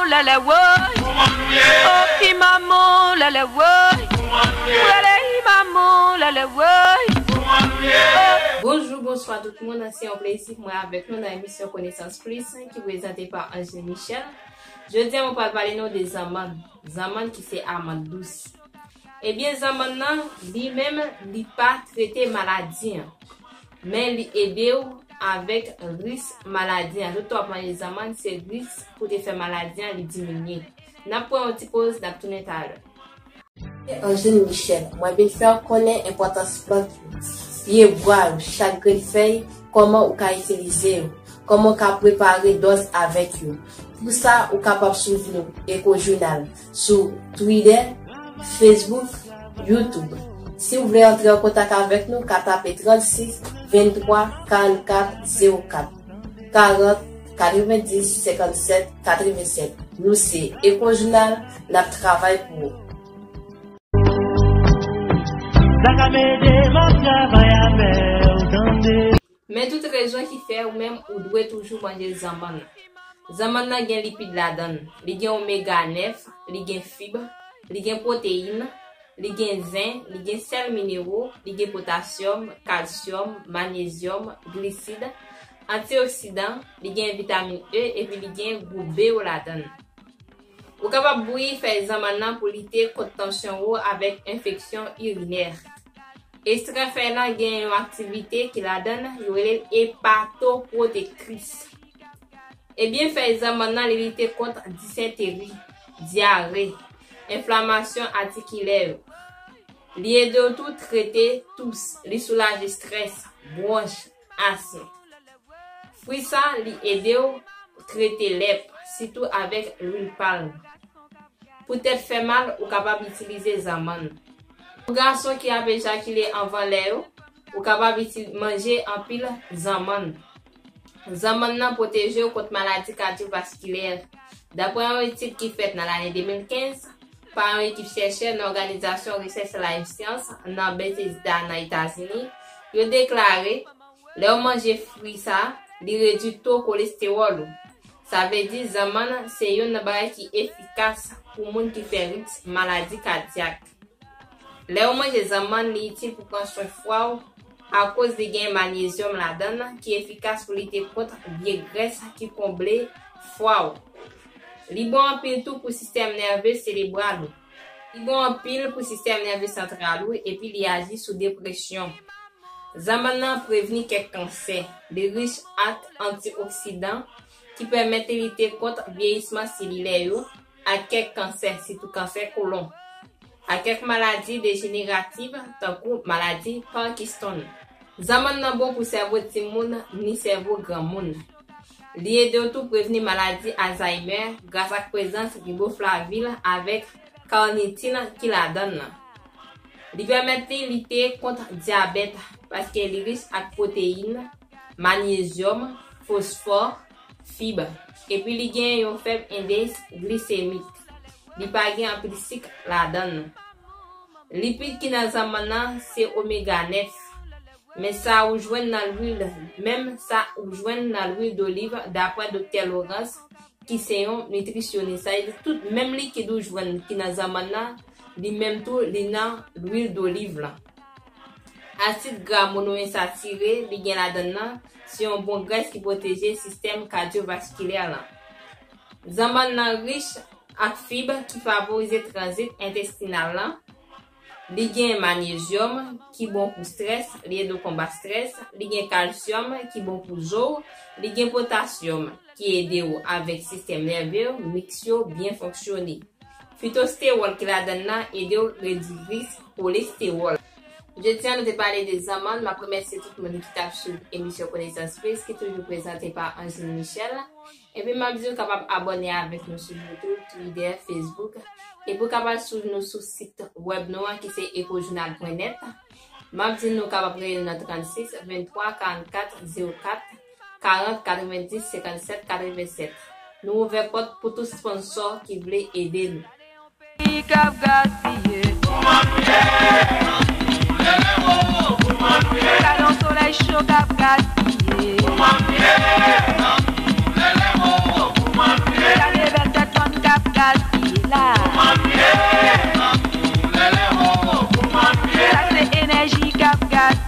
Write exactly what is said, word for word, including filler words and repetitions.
Lèlè woy, oh, i manman, lèlè woy, prele i manman, lèlè woy, oh. Bonjou, bonswa tout moun, se yon plezi pou mwen avèk nou nan emisyon Konesans Plis ki prezante pa Angeline Michel. Jodi a, mwen pral pale nou de zanmann, zanmann ki se amann dous. Ebyen, zanmann nan, li menm, li pa trete maladi an, men li ede w avèk risk maladi an. Toutan w ap manje zanmann, se risk pou te fè maladi an, li diminye. N ap pran yon ti poz, n ap tounen talè. Angeline Michel, mwen vin fè w konnen enpòtans plant yo, pye bwa yo, chak grenn fèy, kòman ou ka itilize yo, kòman w ka prepare dòz avèk yo. Pou sa, ou kapab swiv nou, Eco Journal, sou Twitter, Facebook, YouTube. Si w vle antre an kontak avèk nou, ka tape trannsis venntwa karannkat zewo kat, karant katrevendis senkannsèt katrevensèt. Nou se Eco Journal, n ap travay pou ou. Sa ka m ede m ap travay avè w, tande. Men tout rezon ki fè ou menm ou dwe toujou manje zanmann nan. Zanmann nan gen lipid ladan l. Li gen omega nèf, li gen fib, li gen pwoteyin, li gen zen, li gen sèl minero, li gen potasyòm, kalsyòm, manyezyòm, glisid, antioksidan, li gen vitamin E epi li gen gwoup B yo ladan l. Ou kapab bouyi fèy zanmann nan pou lite kont tansyon wo avèk enfeksyon irinè. Ekstrè fèy lan gen yon aktivite ki ladan l, yo rele l epatoprotektis. Ebyen, fèy zanmann nan, li lite kont disenteri, dyare, enflamasyon atikilè yo. Li ede w tou trete tous, li soulaje estrès, bwonch, asm. Fwi sa, li ede w trete lèp, sitou avèk lwil palm. Pou tèt fè mal, ou kapab itilize zanmann. Pou gason ki ap ejakile anvan lè yo, ou kapab iti-, manje anpil zanmann. Zanmann nan pwoteje w kont maladi kadyovaskilè. Daprè yon etid ki fèt nan lane de mil kenz pa yon ekip chèchè nan Òganizasyon Rechèch Life Science nan Bethesda, nan Etazini, yo deklare, lè w manje fwi sa, li redui to kolestewòl ou. Sa vle di, zanmann se youn nan bagay ki efikas pou moun ki fè risk maladi kadyak. Lè w manje zanmann, li itil pou pran swen fwa w, akoz li gen manyezyòm ladan l, ki efikas pou lite kont vye grès ki konble fwa w. Li bon anpil tou pou sistèm nève selebral ou. Li bon anpil pou sistèm nève santral ou, epi li aji sou depresyon. Zanmann nan prevni kèk kansè. Li rich ak antioksidan ki pèmèt li lite kont vyeyisman selilè yo ak kèk kansè, sitou kansè kolon, ak kèk maladi dejenerativ, tankou maladi Parkinson. Zanmann nan bon pou sèvo timoun ni sèvo granmoun. Li ede w tou prevni maladi Alzheimer gras ak prezans riboflavin avèk carnitine ki ladan l lan. Li pèmèt li lite kont dyabèt paske li rich ak pwoteyin, manyezyòm, fosfò, fib. Epi li gen yon fèb endès glisemik. Li pa gen anpil sik ladan l. Lipid ki nan zanmann nan se omega nèf. Men sa ou jwenn nan lwil, menm sa ou jwenn nan lwil doliv, daprè Doktè Laurence, ki se yon nitrisyonis. Sa vle di tout menm likid ou jwenn ki nan zanmann nan, li menm tou, li nan lwil doliv lan. Asid gra monoensatire, li gen ladan l nan, se yon bon grès ki pwoteje sistèm kadyovaskilè lan. Zanmann nan rich ak fib ki favorize tranzit entestinal lan. Li gen manyezyòm ki bon pou strès, li ede w konbat strès. Li gen kalsyòm ki bon pou zo w. Li gen potasyòm ki ede w avèk sistèm nève w, miks yo byen fonksyone. Fitostewòl ki ladan l nan ede w redui risk kolestewòl. Jodi a, nou te pale de zanmann. M ap remèsye tout moun ki t ap swiv emisyon Konesans Plis, ki toujou prezante pa Angeline Michel. Epi m ap di w kapab abòne avèk nou sou YouTube, Twitter, Facebook. Epi w kapab swiv nou sou sit wèb nou an ki se ecojournal pwen nèt. M ap di nou kapab rele nou nan trannsis venntwa karannkat zewo kat, karant katrevendis senkannsèt katrevensèt. Nou ouvè pòt pou tout sponsò ki vle ede nou. Peyi k ap gaspiye. Gade yon solèy cho k ap gaspiye. Gade bèl tèt fanm k Gaz ki la. Sa se enèji k ap gaz.